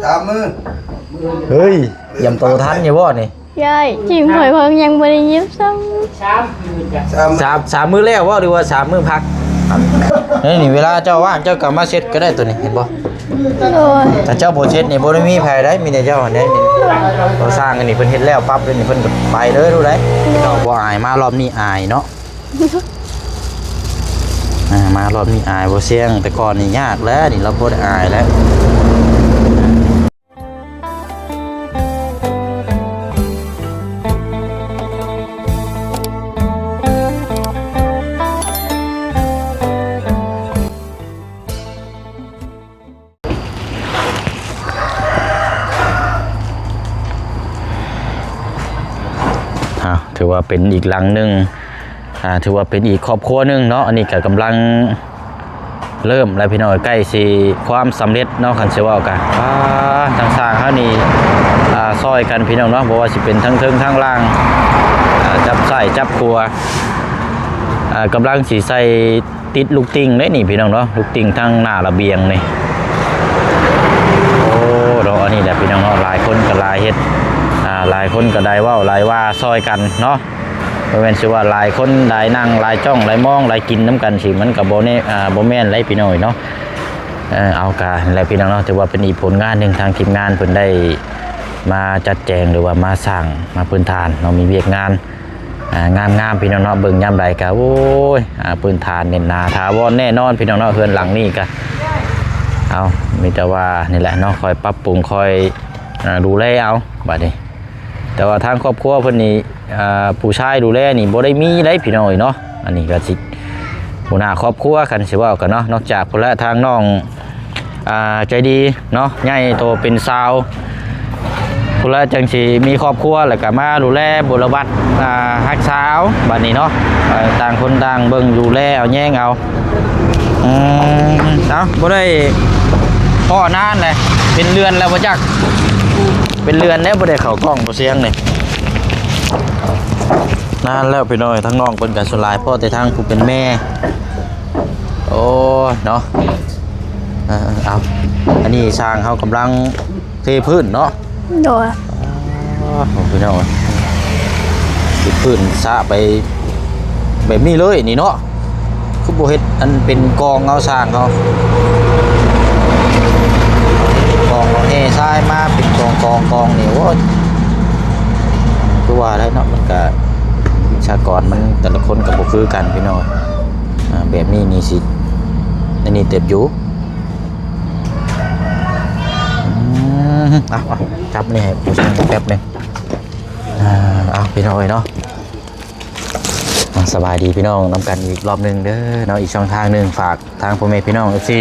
ສາມມື້ ເຮີ້ຍ ຢ້ຽມໂຕທັນຢູ່ບໍ່ນີ້? ຍາຍ ຈິງຂ້ອຍເພິ່ງຍັງບໍ່ໄດ້ຍິບຊ້ຳ. ສາມ ສາມມື້ແລ້ວບໍ່ ຫຼືວ່າສາມມື້ພັກ? ນີ້ ນີ້ເວລາເຈົ້າວ່າງເຈົ້າກໍມາເຊັດກໍໄດ້ໂຕນີ້ ເຫັນບໍ່? ໂດຍ ຖ້າເຈົ້າບໍ່ເຊັດນີ້ບໍ່ໄດ້ມີໃຜໄດ້ ມີແຕ່ເຈົ້າຫັ້ນເດ້. ໂຕຊ່າງອັນນີ້ເພິ່ນເຮັດແລ້ວປັບແລ້ວນີ້ ເພິ່ນກໍໄປເລີຍ ຮູ້ໄດ໋. ເຈົ້າບໍ່ອາຍ ມາລອບນີ້ອາຍເນາະ. ອ່າ ມາລອບນີ້ອາຍບໍ່ສ່ຽງ ແຕ່ກ່ອນນີ້ຍາກແລ້ວ ນີ້ລາວບໍ່ໄດ້ອາຍແລ້ວ. ອ່າ ຖືວ່າເປັນອີກຫຼັງໜຶ່ງ ອ່າ ຖືວ່າເປັນອີກຄອບຄົວໜຶ່ງເນາະ. ອັນນີ້ກໍກຳລັງເລີ່ມແລ້ວພີ່ນ້ອງ ໃກ້ຊິຄວາມສຳເລັດເນາະ. ຄັນຊິເວົ້າກໍ ອ່າ ທາງຊ່າງເຮົານີ້ ອ່າ ຊ່ອຍກັນພີ່ນ້ອງເນາະ ບໍ່ວ່າຊິເປັນທາງເທິງທາງລ່າງ ອ່າ ຈັບຊ້າຍຈັບຂວາ ອ່າ ກຳລັງຊິໃສ່ ຕິດລູກຕິ່ງເດ້ນີ້ພີ່ນ້ອງເນາະ ລູກຕິ່ງທາງໜ້າລະບຽງນີ້. ໂອ້ ເນາະ ອັນນີ້ແຫຼະພີ່ນ້ອງເນາະ ຫຼາຍຄົນກໍຫຼາຍເຮັດ ອ່າ ຫຼາຍຄົນກໍຫຼາຍເວົ້າຫຼາຍວ່າຊ່ອຍກັນເນາະ. ບໍ່ແມ່ນຊິວ່າຫຼາຍຄົນຫຼາຍນັ່ງຫຼາຍຈ້ອງຫຼາຍມອງຫຼາຍກິນນຳກັນຊິ ມັນກໍບໍ່ແນ່ ອ່າ ບໍ່ແມ່ນແຫຼະພີ່ນ້ອງເນາະ. ເອີ ເອົາ ກະນັ້ນແຫຼະພີ່ນ້ອງເນາະ ຖືວ່າເປັນອີກຜົນງານໜຶ່ງ ທາງທີມງານເພິ່ນໄດ້ມາຈັດແຈງ ຫຼືວ່າມາສ້າງ ມາພື້ນຖານເນາະ ມີວຽກງານ ອ່າ ງາມໆ ພີ່ນ້ອງເນາະ ເບິ່ງຍາມໃດກະ ໂອ້ຍ ອ່າ ພື້ນຖານແໜ້ນໜາຖາວອນແນ່ນອນ ພີ່ນ້ອງເນາະ. ເຮືອນຫຼັງນີ້ກະ ເອົາ ມີແຕ່ວ່ານີ້ແຫຼະເນາະ ຄອຍປັບປຸງ ຄອຍ ອ່າ ດູແລເອົາບາດນີ້. ແຕ່ວ່າທາງຄອບຄົວເພິ່ນນີ້ ອ່າ ຜູ້ຊາຍດູແລນີ້ບໍ່ໄດ້ມີໄດ໋ ພີ່ນ້ອງເອີຍເນາະ. ອັນນີ້ກະຊິ ຫົວໜ້າຄອບຄົວ ຄັນຊິເວົ້າກັນເນາະ ນອກຈາກພຸ້ນລະ ທາງນ້ອງ ອ່າ ໃຈດີເນາະ ໃຫຍ່ໂຕເປັນສາວພຸ້ນລະ ຈັ່ງຊິມີຄອບຄົວ ແລ້ວກະມາດູແລບຸລະວັດ ອ່າ ຮັກສາເອົາບາດນີ້ເນາະ. ເອີ ຕ່າງຄົນຕ່າງເບິ່ງ ດູແລເອົາແຍງເອົາ. ອືມ ເອົາ ບໍ່ໄດ້ພໍ້ນານແຫຼະ ເປັນເດືອນແລ້ວບໍ່ຈັກ ເປັນເດືອນແລ້ວບໍ່ໄດ້ເຂົ້າກ້ອງບໍ່ສຽງນີ້ ນານແລ້ວພີ່ນ້ອງ. ທາງນ້ອງເພິ່ນກໍສ່ວນຫຼາຍພໍ້ແຕ່ທາງຜູ້ເປັນແມ່. ໂອ້ຍເນາະ ເອີ ເອົາ ອັນນີ້ຊ່າງເຮົາກຳລັງເທພື້ນເນາະ. ໂດຍ ອໍ ພີ່ນ້ອງ ເທພື້ນສະໄປແບບນີ້ເລີຍນີ້ເນາະ. ຄືບໍ່ເຮັດອັນເປັນກອງເອົາ ຊ່າງເຮົາ ເປັນກອງເອົາ ແຫ່ຊາຍມາເປັນກອງໆໆນີ້. ໂອ້ຍ ຄືວ່າໄດ໋ເນາະ ມັນກະ ວິຊາກອນມັນແຕ່ລະຄົນກໍບໍ່ຄືກັນພີ່ນ້ອງ. ອ່າ ແບບນີ້ນີ້ຊິ ອັນນີ້ເຕັບຢູ່. ອືມ ເອົາ ເອົາ ຈັບນີ້ໃຫ້ຜູ້ຊ່າງແປັບໜຶ່ງ. ອ່າ ເອົາ ພີ່ນ້ອງເອີຍເນາະ ອ່າ ສະບາຍດີພີ່ນ້ອງນຳກັນອີກລອບໜຶ່ງເດີເນາະ. ອີກຊ່ອງທາງໜຶ່ງ ຝາກທາງພໍ່ແມ່ພີ່ນ້ອງ ເອັຟຊີ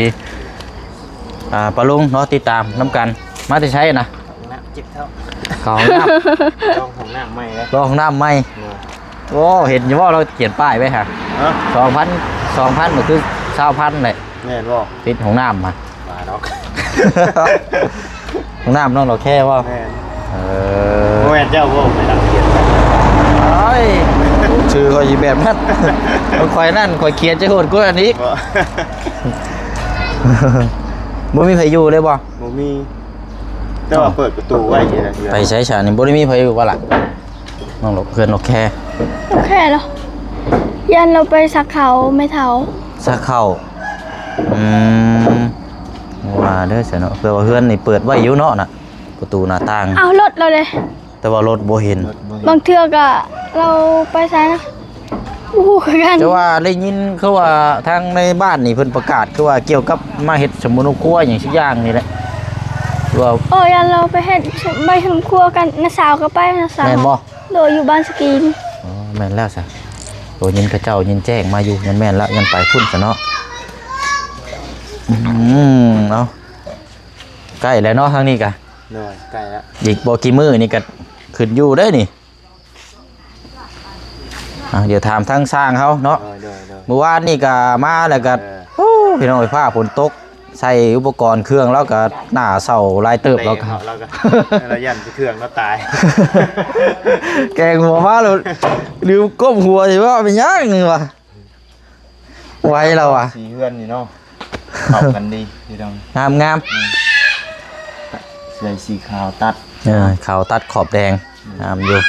ອ່າ ປ້າລຸງເນາະ ຕິດຕາມນຳກັນ. ມາແຕ່ໃສນະ? ເຂົ້າຫ້ອງນ້ຳ ເຈັບທ້ອງ ເຂົ້າຫ້ອງນ້ຳ ລອງຫ້ອງນ້ຳໃໝ່ເດ້ ລອງຫ້ອງນ້ຳໃໝ່. ໂອ້ ເຫັນຢູ່ບໍ່ ລາວຂຽນປ້າຍໄວ້ຫະ? ຮະ? ສອງພັນ ສອງພັນ ກໍຄືຊາວພັນແຫຼະ. ແມ່ນບໍ່? ຕິດຫ້ອງນ້ຳຫະ ວ່າດອກ ຫ້ອງນ້ຳນ້ອງດອກແຄບໍ່? ແມ່ນ. ເອີ ບໍ່ແມ່ນເຈົ້າບໍ່ໄປດັກຂຽນ? ໂອ້ຍ ຊື່ຂ້ອຍຊິແບບນັ້ນ ຂ້ອຍນັ້ນ ຂ້ອຍຂຽນຈະໂຫດກວ່ານັ້ນອີກ. ບໍ່ ບໍ່ມີໃຜຢູ່ເລີຍບໍ່? ບໍ່ມີ ແຕ່ວ່າເປີດປະຕູໄວ້ຢູ່ນະ. ໄປໃສຊະນີ້? ບໍ່ໄດ້ມີໃຜຢູ່ບໍ່ລະ? ນ້ອງດອກ ເພື່ອນດອກແຄ ດອກແຄເນາະ ຢ້ານລາວໄປສັກເຂົ້າແມ່ເຖົ້າ ສັກເຂົ້າ. ອືມ ວ່າເດີຊະເນາະ ເພື່ອວ່າເຮືອນນີ້ເປີດໄວ້ຢູ່ເນາະນະ ປະຕູໜ້າຕ່າງ. ເອົາ ລົດລາວເດ້ ແຕ່ວ່າລົດບໍ່ເຫັນ ລົດບໍ່ເຫັນ. ບາງເທື່ອກະລາວໄປໃສນະ ບໍ່ຮູ້ຄືກັນ. ແຕ່ວ່າໄດ້ຍິນຄືວ່າທາງໃນບ້ານນີ້ເພິ່ນປະກາດ ຄືວ່າກ່ຽວກັບມາເຮັດສຳມະໂນຄົວຫຍັງສັກຢ່າງນີ້ແຫຼະ ຄືວ່າ ໂອ້ ຢ້ານລາວໄປເຮັດໃບສຳມະໂນຄົວກັນ ນ້າສາວກໍໄປ ນ້າສາວ. ແມ່ນບໍ່? ໂດຍ ຢູ່ບ້ານສະກີນ. ອໍ ແມ່ນແລ້ວຊະ ໂດຍ ຍິນເຂົາເຈົ້າຍິນແຈ້ງມາຢູ່. ແມ່ນໆ ລະ ຍັງໄປພຸ້ນຊະເນາະ. ອືມ ເອົາ ໃກ້ແລ້ວເນາະ ທາງນີ້ກະ. ໂດຍ ໃກ້ລະ ອີກບໍ່ກີ່ມື້ນີ້ກະຂຶ້ນຢູ່ເດ້ນີ້. ອ່າ ດຽວຖາມທາງຊ່າງເຮົາເນາະ. ໂດຍ ໂດຍ ໂດຍ. ມື້ວານນີ້ກະມາແລ້ວກະ ເອີ ໂອ້ ພີ່ນ້ອງເອີຍ ຟ້າຝົນຕົກ ໃສ່ອຸປະກອນເຄື່ອງ ລາວກະໜ້າເສົ້າຫຼາຍເຕີບ. ລາວກະ ລາວກະ ລາວຢ້ານເຄື່ອງລາວຕາຍ ແກງຫົວມາແລ້ວ ລືມກົ້ມຫົວຊິວ່າເປັນຫຍັງນີ້ຫວາ. ໄວແລ້ວຫວາ ສີເຮືອນນີ້ເນາະ ເຂົ້າກັນດີພີ່ນ້ອງ ງາມໆ. ອືມ ສີ ໃສ່ສີຂາວຕັດ ເອີ ຂາວຕັດຂອບແດງ ງາມຢູ່.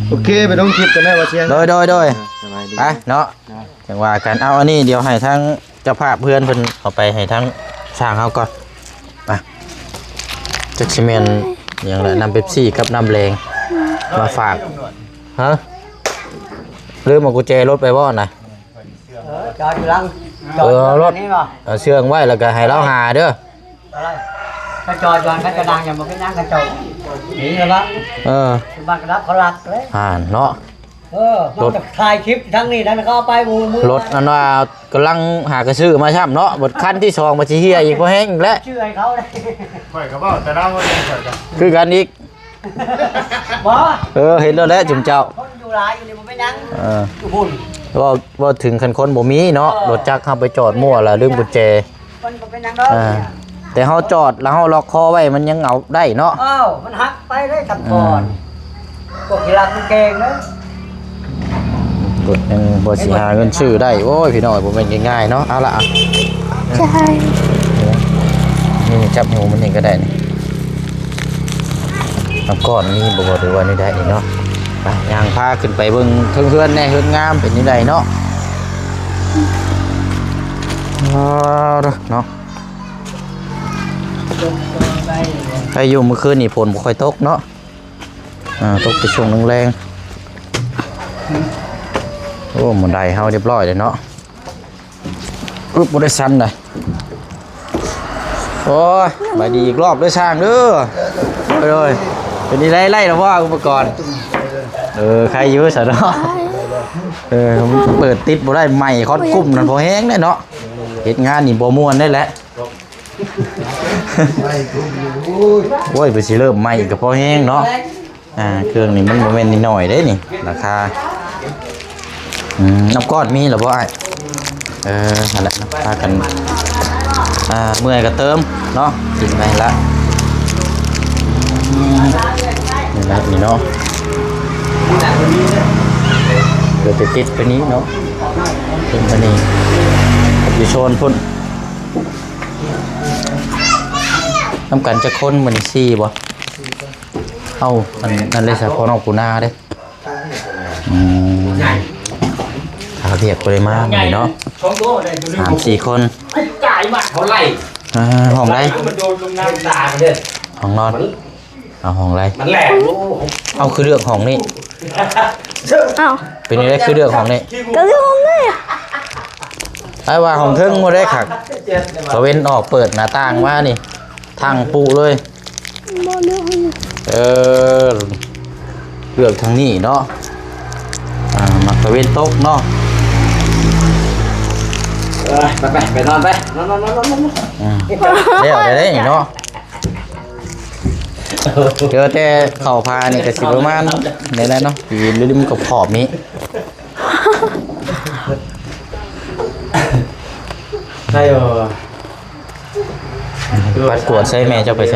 ໂອເຄ ໄປລົງຄລິບກັນແລ້ວວ່າຊຽງ. ໂດຍ ໂດຍ ໂດຍ ສະບາຍດີ ໄປເນາະ ຈັ່ງວ່າກັນ. ເອົາ ອັນນີ້ດຽວໃຫ້ທາງເຈົ້າພາບເຮືອນເພິ່ນເອົາໄປໃຫ້ທາງຊ່າງເຮົາກ່ອນ. ໄປ ຈັກຊິແມ່ນຫຍັງລະ ນ້ຳເປັບຊີກັບນ້ຳແລງມາຝາກ. ຮະ ລືມເອົາກຸນແຈລົດໄປບໍ່ນະ? ເອີ ຈອດຢູ່ຫຼັງ ເອີ ເອົາລົດ ເອົາເຊື່ອງໄວ້ ແລ້ວກໍໃຫ້ລາວຫາເດີ. ເຂົາຈອດຢູ່ຫັ້ນ ເຂົາຈະນັ່ງຢູ່ ບໍ່ເປັນຫຍັງ ເຂົາເຈົ້າໜີແລ້ວລະ. ເອີ ບ້ານກະດັບເຂົາລັກເລີຍ ຫັ້ນເນາະ. ເອີ ມັນກໍຖ່າຍຄລິບທາງນີ້ ນັ້ນເຂົາເອົາໄປໝູ່ ມື້ລົດນັ້ນວ່າກຳລັງຫາກະຊື້ມາຊ້ຳເນາະ ບັດຄັນທີສອງບັດຊິເຫ່ຍອີກ ພໍແຮງອີກແຫຼະ ຊື່ໃຫ້ເຂົາເດ້. ຂ້ອຍກໍເວົ້າແຕ່ລາວວ່າຈັ່ງຊັ້ນ ຄືກັນອີກ. ບໍ່ ເອີ ເຫັນແລ້ວແຫຼະຈຸມເຈົ້າ ຄົນຢູ່ຫຼາຍຢູ່ນີ້ບໍ່ເປັນຫຍັງ. ເອີ ຢູ່ພຸ້ນ ເວົ້າ ເວົ້າເຖິງຄັນຄົນບໍ່ມີເນາະ ເອີ ລົດຈັກເຮົາໄປຈອດມົ້ວລະລືມກຸນແຈ ມັນບໍ່ເປັນຫຍັງດອກ. ອ່າ ແຕ່ເຮົາຈອດແລ້ວເຮົາລັອກຄໍໄວ້ ມັນຍັງເອົາໄດ້ເນາະ. ເອີ ມັນຫັກໄປເລີຍ ທັບ ອືມ ກ່ອນ ພວກທີ່ລັກມັນເກັ່ງເດີ. ລົດຍັງບໍ່ຊິຫາເງິນຊື້ໄດ້. ໂອ້ຍ ພີ່ນ້ອງ ບໍ່ແມ່ນງ່າຍໆເນາະ. ເອົາລະ ອ່ະ ໃຊ່ ນີ້ຈັບຫູມັນນີ້ກໍໄດ້ນີ້. ນ້ຳກ້ອນມີບໍ່ ຫຼືວ່າແນວໃດນີ້ເນາະ? ໄປ ຍ່າງພາຂຶ້ນໄປເບິ່ງເທິງເຮືອນແດ່ ເຮືອນງາມເປັນຈັ່ງໃດເນາະ? ເອີ ເນາະ ໃຜຢູ່ ມື້ຄືນນີ້ຝົນບໍ່ຄ່ອຍຕົກເນາະ. ອ່າ ຕົກແຕ່ຊ່ວງແລງໆ. ໂອ້ ບັນໄດເຮົາຮຽບຮ້ອຍແລ້ວເນາະ. ອຶບ ບໍ່ໄດ້ສັ່ນໃດ. ໂອ້ຍ ສະບາຍດີອີກລອບເດີຊ່າງເດີ. ໂດຍ ເປັນຈັ່ງໃດ ໄດ້ແລ້ວບໍ່ອຸປະກອນ? ເອີ ໄຄຢູ່ຊະເນາະ. ເອີ ເປີດຕິດບໍ່ໄດ້ ໄໝ້ຄອນກຸ້ມນັ້ນພໍແຮງເດ້ເນາະ. ເຮັດງານນີ້ບໍ່ມ່ວນໄດ້ແຫຼະ. ໂອ້ຍ ໄປຊິເລີ່ມໃໝ່ກໍພໍແຮງເນາະ. ອ່າ ເຄື່ອງນີ້ມັນບໍ່ແມ່ນນ້ອຍໆເດ້ນີ້ ລາຄາ. ອືມ ນ້ຳກ້ອນມີແລ້ວບໍ່ອ້າຍ? ເອີ ຫັ້ນແຫຼະ ພາກັນ ອ່າ ເມື່ອຍກໍເຕີມເນາະ ກິນໄປລະ. ອືມ ນີ້ແຫຼະນີ້ເນາະ ເກີດຕິດໄປນີ້ເນາະ ເປັນໄປນີ້ ຢູ່ໂຊນພຸ້ນ. ນຳກັນຈັກຄົນມື້ນີ້ ສີ່ບໍ່? ເອົ້າ ອັນນັ້ນເດ້ ສະເພາະນ້ອງປູນາເດ້. ອືມ ຖ້າວຽກບໍ່ໄດ້ມາມື້ນີ້ເນາະ ສາມສີ່ຄົນ. ອ່າ ຫ້ອງໃດ? ຫ້ອງນອນ. ເອົາຫ້ອງໃດ? ມັນແຫຼະ. ເອົ້າ ຄືເລືອກຫ້ອງນີ້? ເອົ້າ ເປັນຈັ່ງໃດ ຄືເລືອກຫ້ອງນີ້? ກໍເລືອກຫ້ອງນີ້. ອ້າຍວ່າຫ້ອງເທິງບໍ່ໄດ້ຄັກ ຕາເວັນອອກເປີດໜ້າຕ່າງມານີ້ ທັງປຸເລີຍ. ບໍ່ເລືອກຫ້ອງນີ້. ເອີ ເລືອກທາງນີ້ເນາະ. ອ່າ ມັກຕາເວັນຕົກເນາະ. ເອີ ໄປໆ ໄປນອນໄປ ນອນໆໆໆ. ອືມ ແລ້ວໄດ້ເນາະ. ເຈີແຕ່ເຂົ້າພານີ້ກໍຊິປະມານນີ້ແຫຼະເນາະ ຢູ່ລິມຂອບໆນີ້. ໃຊ່ບໍ່? ບັດກວດໃສ່ແມ່ເຈົ້າໄປໃສ?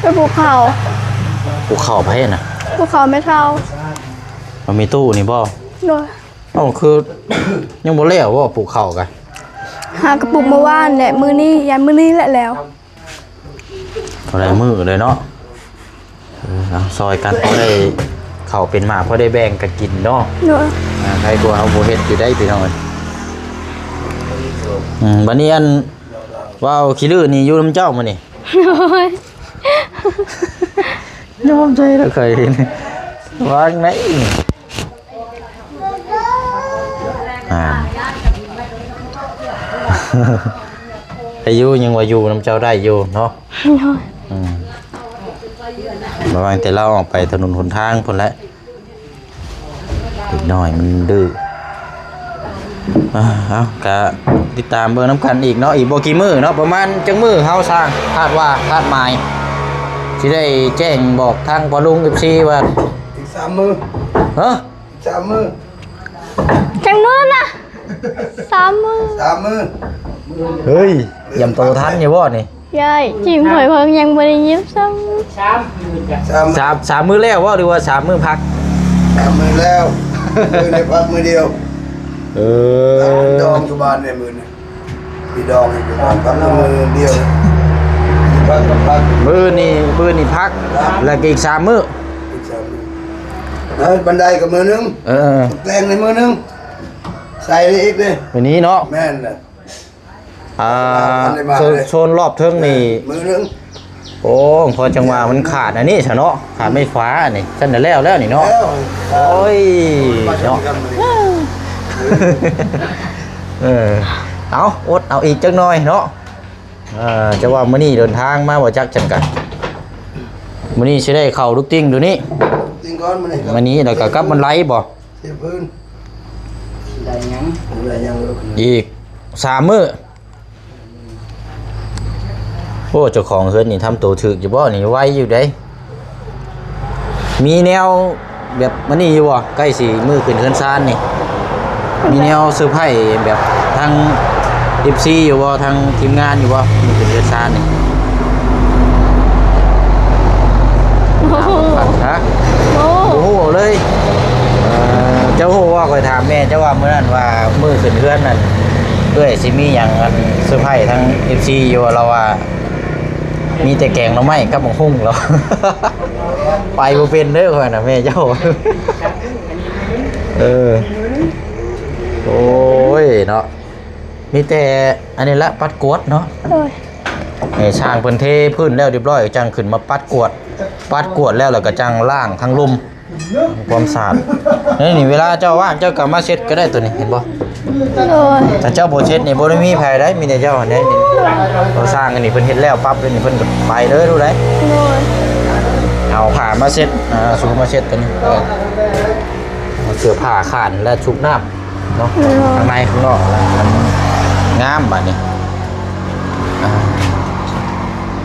ໄປປູກເຂົ້າ. ປູກເຂົ້າໃຜນະ? ປູກເຂົ້າແມ່ເຖົ້າ. ເອົາ ມີຕູ້ນີ້ບໍ່? ໂດຍ. ເອົ້າ ຄືຍັງບໍ່ແລ້ວບໍ່ປູກເຂົ້າກະ? ຫາກະປຸກມື້ວານແຫຼະ ມື້ນີ້ ຢ້ານມື້ນີ້ແຫຼະແລ້ວ. ບໍ່ໄດ້ມື້ເລີຍເນາະ. ເອີ ເອົາ ຊ່ອຍກັນ ພໍໄດ້ເຂົ້າເປັນໝາກ ພໍໄດ້ແບ່ງກັນກິນເນາະ. ໂດຍ. ອ່າ ໃຜກວ່າເຮົາບໍ່ເຮັດຢູ່ໄດ໋ ພີ່ນ້ອງເອີຍ. ອືມ ບັດນີ້ອັນ ວ່າວຂີ້ລືນີ້ຢູ່ນຳເຈົ້າມື້ນີ້? ໂດຍ. ຍອມໃຈແລ້ວ ເຄີຍເຫັນ ວ່າງໄດ໋. ອ່າ ອາຍຸຍັງວ່າຢູ່ນຳເຈົ້າໄດ້ຢູ່ເນາະ. ໂດຍ. ອືມ ລະຫວ່າງແຕ່ລາວອອກໄປຖະໜົນຫົນທາງພຸ້ນແຫຼະ ເດັກນ້ອຍມັນດື້. ອ່າ ເອົາ ກະຕິດຕາມເບິ່ງນຳກັນອີກເນາະ ອີກບໍ່ກີ່ມື້ເນາະ ປະມານຈັກມື້ເຮົາຊ່າງ ຄາດວ່າ ຄາດໝາຍ ຊິໄດ້ແຈ້ງບອກທາງພໍ່ລຸງ ເອັຟຊີ ວ່າ ອີກສາມມື້. ຮະ? ສາມມື້. ຈັກມື້ນະ? ສາມມື້. ສາມມື້. ເຮີ້ຍ ຢຽມໂຕທັນຢູ່ບໍ່ນີ້? ຍາຍ ຈິ້ມຫອຍເພິ່ງຍັງບໍ່ໄດ້ຍິບຊ້ຳ. ສາມ ສາມ ສາມມື້ແລ້ວບໍ່ ຫຼືວ່າສາມມື້ພັກ? ສາມມື້ແລ້ວ ມື້ນີ້ພັກມື້ດຽວ. ເອີ ດອງຢູ່ບ້ານໃນມື້ນີ້. ພີ່ນ້ອງຢູ່ບ້ານກັບມືດຽວ. ມື້ນີ້ ມື້ນີ້ພັກ ແລ້ວກໍອີກສາມມື້ ອີກສາມມື້ ເອີ ບັນໄດກໍມື້ໜຶ່ງ ເອີ ແປງໃນມື້ໜຶ່ງ ໃສ່ນີ້ອີກເດ້ ມື້ນີ້ເນາະ ແມ່ນແຫຼະ ອ່າ ໂຊນ ໂຊນລອບເທິງນີ້ ມື້ໜຶ່ງ ໂອ້ ພໍຈັ່ງວ່າມັນຂາດອັນນີ້ຊະເນາະ ຂາດໄມ້ຝານີ້ ຊັ້ນແລ້ວແລ້ວນີ້ເນາະ ໂອ້ຍເນາະ ເອີ ເອົາ ອົດເອົາອີກຈັກໜ່ອຍເນາະ ເອີ ຈະວ່າມື້ນີ້ເດີນທາງມາບໍ່ຈັກຈັ່ງກັນ ມື້ນີ້ຊິໄດ້ເຂົ້າລູກຕິ່ງໂຕນີ້ ຕິ່ງກ່ອນມື້ນີ້ ມື້ນີ້ແລ້ວກໍກັບມັນໄຫຼບໍ່ ເສຍພື້ນ ໄດ້ຫຍັງ ໄດ້ຫຍັງ ອີກສາມມື້ ໂອ້ ເຈົ້າຂອງເຮືອນນີ້ທຳໂຕຖືກຢູ່ບໍ່ນີ້ ໄວຢູ່ເດ້ ມີແນວແບບມານີ້ຢູ່ບໍ່ ໃກ້ຊິມື້ຂຶ້ນເຮືອນຊານນີ້ ມີແນວເຊີໄພແບບທາງເອັຟຊີຢູ່ບໍ່ ທາງທີມງານຢູ່ບໍ່ ມື້ຂຶ້ນເຮືອນຊານນີ້ ໂອ້ໂຫ ຮະ ໂອ້ ບໍ່ຮູ້ເລີຍ ເອີ ເຈົ້າຮູ້ບໍ່ ຂ້ອຍຖາມແມ່ເຈົ້າວ່າມື້ນັ້ນວ່າມື້ຂຶ້ນເຮືອນນັ້ນ ເອື້ອຍຊິມີຫຍັງອັນເຊີໄພທາງເອັຟຊີຢູ່ ລາວວ່າ ມີແຕ່ແກງໜໍ່ໄມ້ກັບໝາກຫຸ່ງ ລາວ ໄປບໍ່ເປັນເດີຂ້ອຍນະແມ່ເຈົ້າ ເອີ ໂອ້ຍເນາະ ມີແຕ່ອັນນີ້ລະ ປັດກວາດເນາະ ໂດຍ ໃຫ້ຊ່າງເພິ່ນເທພື້ນແລ້ວຮຽບຮ້ອຍ ຈັ່ງຂຶ້ນມາປັດກວາດ ປັດກວາດແລ້ວ ແລ້ວກໍຈັ່ງລ້າງທັງລຸ່ມ ຄວາມສະອາດ ນີ້ ນີ້ ເວລາເຈົ້າວ່າງເຈົ້າກໍມາເຊັດກໍໄດ້ໂຕນີ້ ເຫັນບໍ່ ໂດຍ ຖ້າເຈົ້າບໍ່ເຊັດນີ້ບໍ່ໄດ້ມີໃຜໄດ້ ມີແຕ່ເຈົ້າຫັ້ນເດ້ ເອົາຊ່າງອັນນີ້ເພິ່ນເຮັດແລ້ວປັບນີ້ ເພິ່ນກໍໄປເລີຍ ຮູ້ໄດ ໂດຍ ເອົາຜ້າມາເຊັດ ອ່າ ສູມາເຊັດໂຕນີ້ ເອີ ເອົາເສື້ອຜ້າຂານ ແລະ ຊຸບນ້ຳເນາະ ໂດຍ ຂ້າງໃນຂ້າງນອກ ງາມບາດນີ້ ອ່າ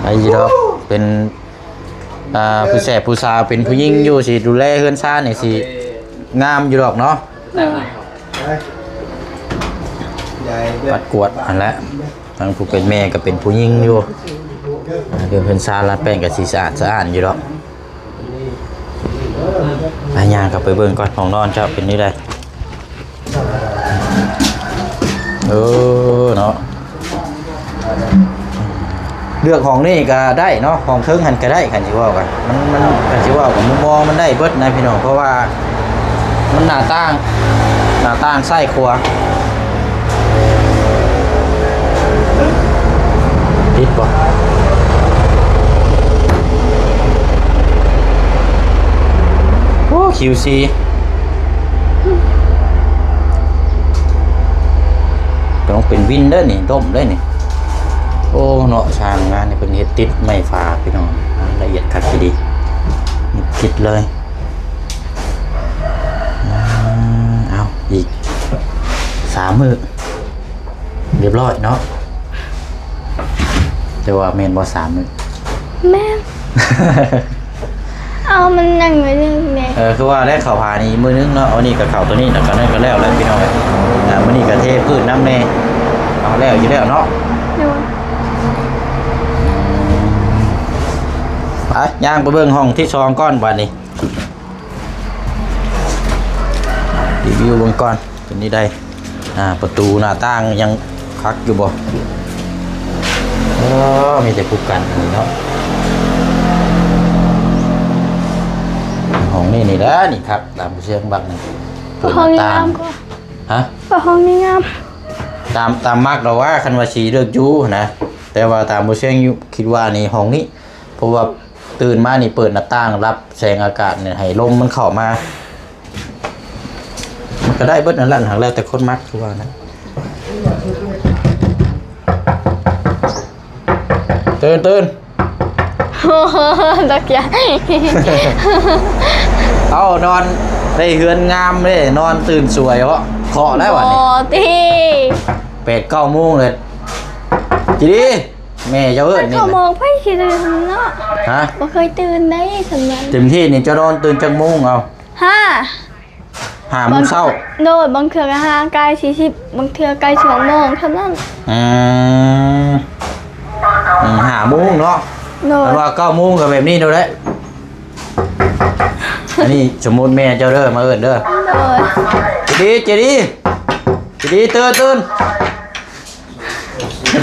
ໄດ້ຢູ່ດອກ ເປັນ ອ່າ ຜູ້ແສບຜູ້ສາວເປັນຜູ້ຍິງຢູ່ ຊິດູແລເຮືອນຊານນີ້ຊິງາມຢູ່ດອກເນາະ ປັດກວາດຫັ້ນແຫຼະ ທັງຜູ້ເປັນແມ່ກໍເປັນຜູ້ຍິງຢູ່ ເຮືອນຊານລາດແປ້ງກໍຊິສະອາດສະອ້ານຢູ່ດອກ ໄປ ຍ່າງເຂົ້າໄປເບິ່ງກ່ອນ ຫ້ອງນອນເຈົ້າເປັນແນວໃດ ເອີ ເນາະ ເລືອກຫ້ອງນີ້ກໍໄດ້ເນາະ ຫ້ອງເທິງຫັ້ນກໍໄດ້ ຄັນຊິເວົ້າກັນ ມັນ ມັນ ຄັນຊິເວົ້າກັນ ມຸມມອງມັນໄດ້ເບິດນະພີ່ນ້ອງ ເພາະວ່າມັນໜ້າຕ່າງ ໜ້າຕ່າງຊ້າຍຂວາ ຕິດບໍ່? ໂອ້ ຄິວຊີ ຕ້ອງເປັນວິນເດີນີ້ ດົມເດີນີ້ ໂອ້ ເນາະ ຊ່າງງານນີ້ເພິ່ນເຮັດຕິດໄມ້ຝາພີ່ນ້ອງ ລະອຽດຄັກອີ່ຫຼີ ຕິດເລີຍ ອືມ ເອົາ ອີກສາມມື້ ຮຽບຮ້ອຍເນາະ ແຕ່ວ່າແມ່ນບໍ່ສາມມື້? ແມ່ນ ເອົາ ມັນຍັງໜ້ອຍໜຶ່ງແດ່. ເອີ ຄືວ່າແລ້ວ ເຂົ້າຫານີ້ມື້ໜຶ່ງເນາະ ອັນນີ້ກໍເຂົ້າໂຕນີ້ ແລ້ວກໍນັ້ນກໍແລ້ວແລ້ວພີ່ນ້ອງເອີຍ. ອ່າ ມື້ນີ້ກໍເທພື້ນນຳແດ່ ເອົາແລ້ວຢູ່ແລ້ວເນາະ. ໂດຍ. ໄປ ຍ່າງໄປເບິ່ງຫ້ອງທີສອງກ່ອນບາດນີ້ ຣີວິວເບິ່ງກ່ອນ ເປັນນີ້ໄດ໋. ອ່າ ປະຕູໜ້າຕ່າງຍັງຄັກຢູ່ບໍ່? ເອີ ມີແຕ່ຜູ້ກັນນີ້ເນາະ. ຫ້ອງນີ້ນີ້ແຫຼະ ນີ້ຄັກ ຕາມຜູ້ຊຽງມັກນີ້. ເປີດໜ້າຕ່າງ. ຮະ? ເປີດຫ້ອງນີ້ງາມ. ຕາມ ຕາມມັກດອກວ່າ ຄັນວ່າຊິເລືອກຢູ່ນະ, ແຕ່ວ່າຕາມຜູ້ຊຽງຢູ່ ຄິດວ່ານີ້ຫ້ອງນີ້ ເພາະວ່າຕື່ນມານີ້ເປີດໜ້າຕ່າງ ຮັບແສງອາກາດນີ້ ໃຫ້ລົມມັນເຂົ້າມາ. ມັນກໍໄດ້ເບິດນັ້ນແຫຼະ ຫາກແລ້ວແຕ່ຄົນມັກ ຄືວ່ານະ. ຕື່ນ ຕື່ນ ໂອ້ໂຫ ຕົກໃຈ. ເອົ້າ ນອນໄດ້ເຮືອນງາມເດ້ ນອນຕື່ນສວຍເນາະ. ເຄາະແລ້ວບາດນີ້ ບໍ່ຕິ ແປດເກົ້າໂມງເລີຍ. ຈີດີ ແມ່ເຈົ້າເອີ້ນນີ້ ເກົ້າໂມງ ໃຜຊິຕື່ນເນາະ. ຮະ? ບໍ່ເຄີຍຕື່ນໄດ້ສ່ຳນັ້ນ. ເຕັມທີ່ນີ້ເຈົ້ານອນຕື່ນຈັກໂມງເອົາ? ຫ້າ ຫ້າໂມງເຊົ້າ. ໂດຍ ບາງເທື່ອກໍຫ້າໃກ້ສີ່ສິບ ບາງເທື່ອໃກ້ສອງໂມງເທົ່ານັ້ນ. ອືມ ອືມ ຫ້າໂມງເນາະ. ໂດຍ ຄັນວ່າເກົ້າໂມງກໍແບບນີ້ໂດດແຫຼະ. ອັນນີ້ສົມມຸດແມ່ເຈົ້າເດີ ມາເອີ້ນເດີ. ໂດຍ. ຈີດີ ຈີດີ ຈີດີ ຕື່ນ ຕື່ນ.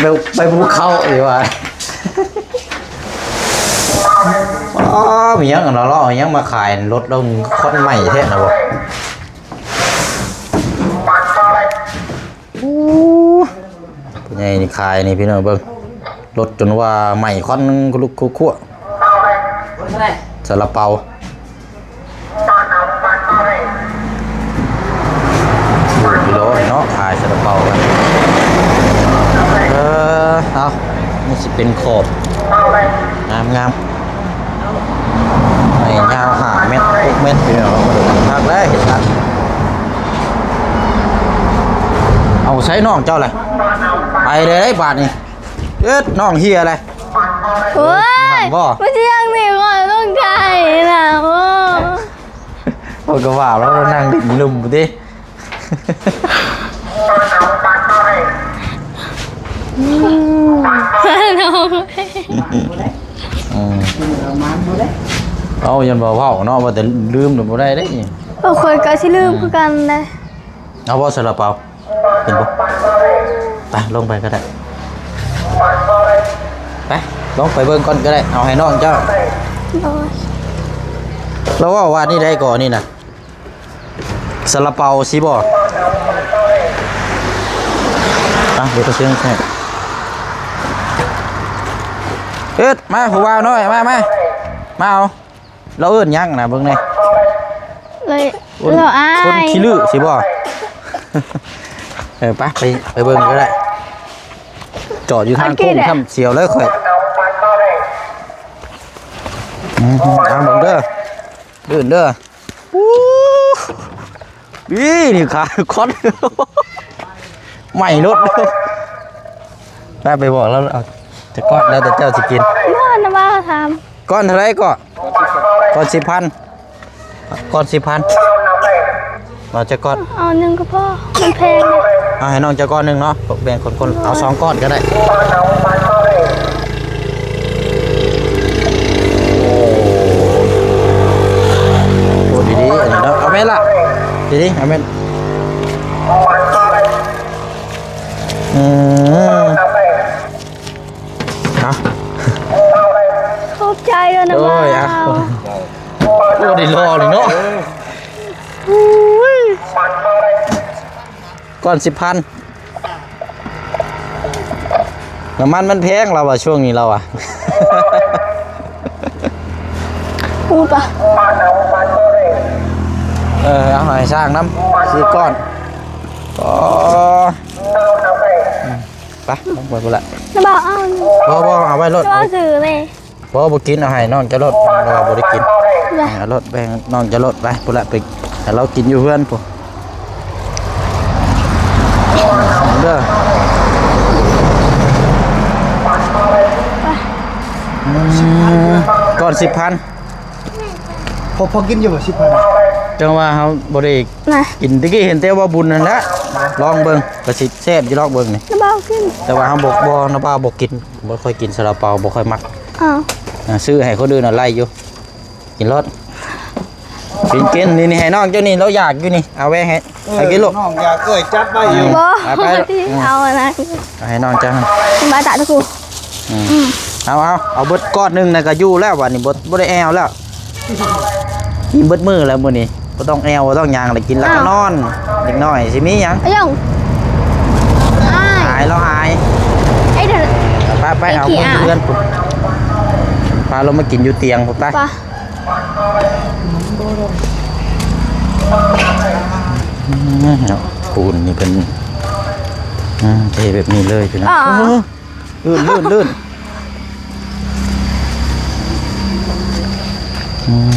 ໄປ ໄປພູເຂົາອີກວ່າ. ອ້າວ ມີຫຍັງຫັ້ນນະ ເລາະເອົາຫຍັງມາຂາຍ ລົດລົງຄວັນໄໝ້ແທ້ນະບໍ່. ໂອ້ ຜູ້ໃຫຍ່ນີ້ຂາຍນີ້ ພີ່ນ້ອງເບິ່ງ ລົດຈົນວ່າໄໝ້ຄວັນລຸກຄົວໆ. ຊາລາເປົາ ຢູ່ກິໂລເນາະ ຂາຍຊາລາເປົາກັນ. ເອີ ເອົາ ນີ້ຊິເປັນຂອບ ງາມໆ ໃຫ້ຍາວຫ້າແມັດ ຫົກແມັດ ພີ່ນ້ອງ ຄັກແລ້ວ ເຮັດຄັກ. ເອົາໃສ່ນ້ອງເຈົ້າລະ ໄປເລີຍບາດນີ້. ເອີດ ນ້ອງເຮຍແຫຼະ. ໂອ້ຍ ບໍ່ ມັນຊິຍັງໜີຂ້ອຍລົງໄກນະ. ໂອ້ ຂ້ອຍກໍວ່າແລ້ວ ນັ່ງຫຼິ້ນລຸ່ມພຸ້ນຕິ. ອືມ ເອົາ ຢ້ານວ່າເວົ້າເນາະ ວ່າແຕ່ລືມນີ້ບໍ່ໄດ້ເດ້ນີ້. ໂອ້ ຂ້ອຍກໍຊິລືມຄືກັນແຫຼະ. ເອົາບໍ່ ຊາລາເປົາ? ເຫັນບໍ່? ໄປ ລົງໄປກໍໄດ້ ໄປ ລົງໄປເບິ່ງກ່ອນກໍໄດ້ ເອົາໃຫ້ນ້ອງເຈົ້າ. ໂດຍ ລາວເວົ້າວ່ານີ້ໄດ້ກໍນີ້ນະ ຊາລາເປົາຊິບໍ່? ອ່ະ ເດີ ເອົາເຄື່ອງໃສ່ ເອີດ ມາ ຜູ້ບ່າວນ້ອຍ ມາ ມາ ມາເອົາ. ລາວເອີ້ນຫຍັງນະ ເບິ່ງແດ່. ລາວ ຄົນ ລາວອາຍ ຄົນຂີ້ລື້ຊິບໍ່? ເອີ ໄປ ໄປ ໄປເບິ່ງກໍໄດ້ ຈອດຢູ່ທາງໂຄ້ງຊ້ຳ ສຽວເລີຍຂ້ອຍ. ອືມ ເອົາເບິ່ງເດີ ເອີ້ນເດີ. ໂອ້ ນີ້ ນີ້ຂາຍຄວັນ ໄໝ້ລົດ. ໄປ ໄປບອກລາວ ເອົາຈັກກ້ອນ ແລ້ວແຕ່ເຈົ້າຊິກິນ. ບໍ່ນະ ວ່າຖາມ ກ້ອນເທົ່າໃດກໍ? ກ້ອນສິບພັນ ກ້ອນສິບພັນ ເອົາຈັກກ້ອນ? ເອົາໜຶ່ງກໍພໍ ມັນແພງເດ້. ເອົາໃຫ້ນ້ອງເຈົ້າກ້ອນໜຶ່ງເນາະ ແບ່ງຄົນໆ ເອົາສອງກ້ອນກໍໄດ້. ໂອ້ ໂອ້ ດີໆ ອັນນີ້ເນາະ ເອົາແມ່ນລະ ດີໆ ເອົາແມ່ນ. ອືມ ເອົາ ຂອບໃຈເດີນະ. ໂອ້ຍ ບ່າວ ອ່ະ ໂອ້ ໄດ້ລໍເລີຍເນາະ. ອຸ້ຍ ກ້ອນສິບພັນ ນ້ຳມັນມັນແພງລາວວ່າ ຊ່ວງນີ້ລາວວ່າ. ປູປະ ເອີ ເອົາໃຫ້ຊ່າງນຳ ສີ່ກ້ອນ. ອໍ ອືມ ໄປ ລົງໄປພຸ້ນລະ. ບໍ່ ບໍ່ ເອົາໄວ້ໂລດ ເອົາຊື່ເລີຍ. ບໍ່ ບໍ່ກິນ ເອົາໃຫ້ນ້ອງເຈົ້າໂລດ ເພາະວ່າບໍ່ໄດ້ກິນ. ເອົາໂລດ ແບ່ງນ້ອງເຈົ້າໂລດ ໄປພຸ້ນລະ ໄປໃຫ້ລາວກິນຢູ່ເຮືອນພຸ້ນເດີ. ອືມ ກ້ອນສິບພັນ ພໍ ພໍກິນຢູ່ບໍ່ ສິບພັນ? ຈັ່ງວ່າເຮົາບໍ່ໄດ້ ນະ ກິນ ແຕ່ກີ້ເຫັນແຕ່ວ່າບຸນນັ້ນແຫຼະ ລອງເບິ່ງ ກໍຊິແຊບຢູ່ດອກເບິ່ງນີ້ ນ້າບ່າວກິນ ແຕ່ວ່າເຮົາບໍ່ ບໍ່ ນ້າບ່າວບໍ່ກິນ ບໍ່ຄ່ອຍກິນຊາລາເປົາ ບໍ່ຄ່ອຍມັກ. ອ້າວ ອ່າ ຊື້ໃຫ້ຄົນອື່ນນະໄລ່ຢູ່ ກິນໂລດ ກິນ ກິນ ນີ້ ນີ້ ໃຫ້ນ້ອງເຈົ້ານີ້ ລາວຢາກຢູ່ນີ້ ເອົາໄວ້ໃຫ້ ເອີ ໃຫ້ກິນໂລດ ນ້ອງຢາກ ເອີຍ ຈັດໄວ້ຢູ່ ອືມ ບໍ່ ໄປ ໄປ ເອົາອັນນັ້ນ ເອົາໃຫ້ນ້ອງເຈົ້າ ບາຕະຕະກູ ອືມ ອືມ ເອົາ ເອົາ ເອົາເບິດກ້ອນໜຶ່ງນະ ກໍຢູ່ແລ້ວ ບາດນີ້ບໍ່ ບໍ່ໄດ້ແອວແລ້ວ. ກິນເບິດມື້ແລ້ວມື້ນີ້ ບໍ່ຕ້ອງແອວ ບໍ່ຕ້ອງຫຍັງ ແລ້ວກິນແລ້ວກໍນອນ. ເດັກນ້ອຍຊິມີຫຍັງ ອາຍົງ ອາຍ ອາຍ ລາວອາຍ. ໄອ້ເດີ ໄປ ໄປ ເອົາ ໄອ້ຂີ້ອາຍ ເມືອເຮືອນພຸ້ນ ພາລງມາກິນຢູ່ຕຽງພຸ້ນ ໄປ ໄປ. ອືມ ເນາະ ປູນນີ້ເພິ່ນ ອືມ ເທແບບນີ້ເລີຍພີ່ນ້ອງ. ອໍ ເອີ ລື່ນ ລື່ນ ລື່ນ ອືມ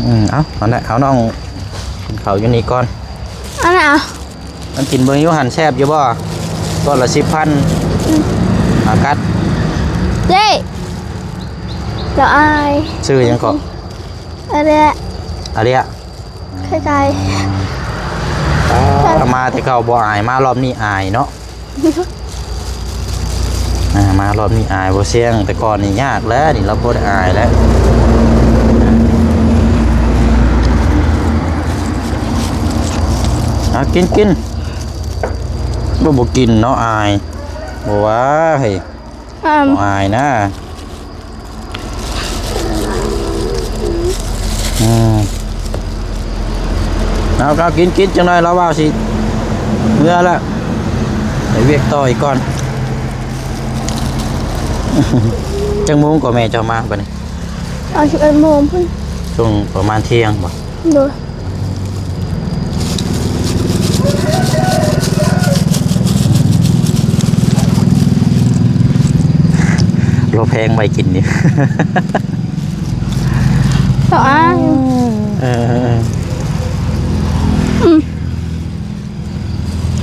ອືມ ເອົາ ເອົາແຫຼະ ເອົານ້ອງກິນເຂົ້າຢູ່ນີ້ກ່ອນ ເອົາແຫຼະ ເອົາ ມັນກິນເບິ່ງຢູ່ຫັ້ນ ແຊບຢູ່ບໍ່? ກ້ອນລະສິບພັນ ອືມ ອາກັດ ເດ້ ລະອາຍ ຊື່ຫຍັງເກາະ? ອາເລຍ ອາເລຍ ໃກ້ໆ ມາແຕ່ເກົ່າບໍ່ອາຍ ມາລອບນີ້ອາຍເນາະ. ອ່າ ມາລອບນີ້ອາຍບໍ່ສ່ຽງ ແຕ່ກ່ອນນີ້ຍາກແລ້ວ ນີ້ລາວບໍ່ໄດ້ອາຍແລ້ວ. ອ່າ ກິນ ກິນ ບໍ່ ບໍ່ກິນເນາະ ອາຍ ບໍ່ວ່າ ເຮີ້ຍ ອືມ ບໍ່ອາຍນະ. ອືມ ເອົາ ເອົາ ກິນ ກິນ ຈັກໜ້ອຍລາວວ່າຊິເມືອລະ ໄປວຽກຕໍ່ອີກກ່ອນ. ຈັກໂມງກໍແມ່ເຈົ້າມາບັດນີ້? ເອົາ ສິບເອັດໂມງພຸ້ນ. ຊ່ວງປະມານທ່ຽງບໍ່? ໂດຍ. ໂລແພງໄວ້ກິນນີ້ ຕໍ່ອ້າງ. ເອີ ເອີ ເອີ ອືມ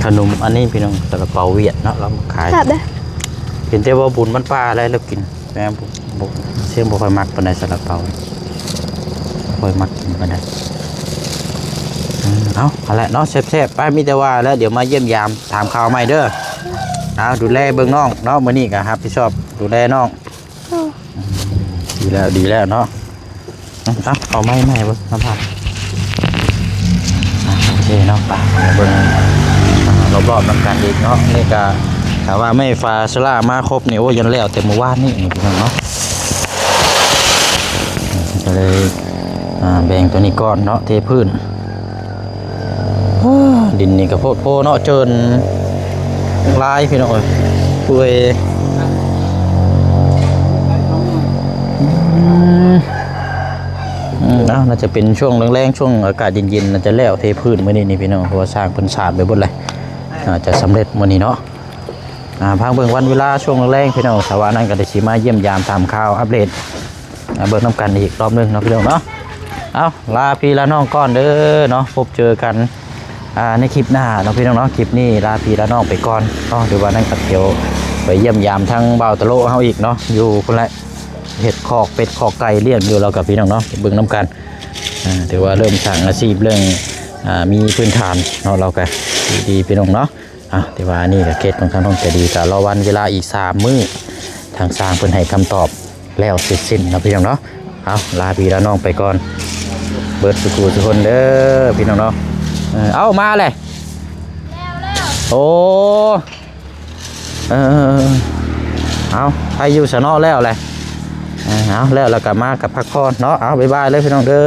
ຂະໜົມອັນນີ້ພີ່ນ້ອງ ຊາລາເປົາຫວຽດເນາະ ລາວມາຂາຍ ແຊບເດ້. ເຫັນແຕ່ວ່າບຸນມັນປາແລ້ວ ແລ້ວກິນ ແມ່ນບໍ່ ບໍ່ ເຊຍງບໍ່ຄ່ອຍມັກປານໃດ ຊາລາເປົາ ບໍ່ຄ່ອຍມັກກິນປານໃດ. ເອີ ເອົາ ຫັ້ນແຫຼະເນາະ ແຊບໆ ໄປ ມີແຕ່ວ່າແລ້ວ ດຽວມາຢ້ຽມຢາມຖາມຂ່າວໃໝ່ເດີ. ເອົາ ດູແລເບິ່ງນ້ອງເນາະ ມື້ນີ້ກໍຮັບຜິດຊອບດູແລນ້ອງ. ເອີ ອືມ ດີແລ້ວ ດີແລ້ວເນາະ. ເອົາ ເອົາໄມ້ໃໝ່ເບິ່ງນຳພາ ອ່າ ໂອເຄເນາະ ໄປເບິ່ງ ອ່າ ຮອບໆນຳກັນອີກເນາະ. ນີ້ກະ ຖ້າວ່າໄມ້ຟາສະຫຼາມາຄົບນີ້ ໂອ້ຍ ຍັນແລ້ວແຕ່ມື້ວານນີ້ ນີ້ພີ່ນ້ອງເນາະ. ກໍເລີຍ ອ່າ ແບ່ງຕົວນີ້ກ່ອນເນາະ ເທພື້ນ. ໂອ້ ດິນນີ້ກໍໂພດໂພເນາະ ເຈີນຫຼາຍພີ່ນ້ອງເອີຍ ເປື່ອຍ. ອືມ ອືມ ເອົາ ໜ້າຈະເປັນຊ່ວງແລງໆ ຊ່ວງອາກາດເຢັນໆ ໜ້າຈະແລ້ວເທພື້ນມື້ນີ້ນີ້ພີ່ນ້ອງ ເພາະວ່າຊ່າງເພິ່ນສາດໄປເບິດແລ້ວ ໜ້າຈະສຳເລັດມື້ນີ້ເນາະ. ອ່າ ພັງເບິ່ງວັນເວລາຊ່ວງແລງໆ ພີ່ນ້ອງ ຖ້າວ່ານັ້ນກໍໄດ້ຊິມາຢ້ຽມຢາມຖາມຂ່າວອັບເດດ ອ່າ ເບິ່ງນຳກັນອີກຮອບໜຶ່ງເນາະ ພີ່ນ້ອງເນາະ. ເອົາ ລາພີ່ລານ້ອງກ່ອນເດີເນາະ ພົບເຈີກັນ ອ່າ ໃນຄລິບໜ້າເນາະ ພີ່ນ້ອງເນາະ. ຄລິບນີ້ລາພີ່ລານ້ອງໄປກ່ອນເນາະ ຫຼືວ່ານັ້ນກໍດຽວໄປຢ້ຽມຢາມທາງບ່າວຕະໂລເຮົາອີກເນາະ ຢູ່ພຸ້ນແຫຼະ ເຮັດຄອກເປັດຄອກໄກ່ລ້ຽງຢູ່ ແລ້ວກໍ ພີ່ນ້ອງເນາະ ເບິ່ງນຳກັນ. ອ່າ ຖືວ່າເລີ່ມສ້າງອາຊີບ ເລີ່ມ ອ່າ ມີພື້ນຖານເນາະ ແລ້ວກໍດີໆ ພີ່ນ້ອງເນາະ. ອ່າ ແຕ່ວ່າອັນນີ້ກໍເຂດຂອງທາງນ້ອງໃຈດີ ກໍລໍວັນເວລາອີກສາມມື້ ທາງຊ່າງເພິ່ນໃຫ້ຄຳຕອບແລ້ວເສັດສິ້ນເນາະ ພີ່ນ້ອງເນາະ. ເອົາ ລາພີ່ລານ້ອງໄປກ່ອນ ເບິດສູ່ຜູ້ສູ່ຄົນເດີ ພີ່ນ້ອງເນາະ. ເອີ ເອົາ ມາແຫຼະ ໂອ້ ເອີ ເອົາ ໃຜຢູ່ຊະເນາະ ແລ້ວແຫຼະ. ເອົາ ແລ້ວ ແລ້ວກໍມາກັບພັກຜ່ອນເນາະ. ເອົາ ບາຍບາຍເລີຍ ພີ່ນ້ອງເດີ.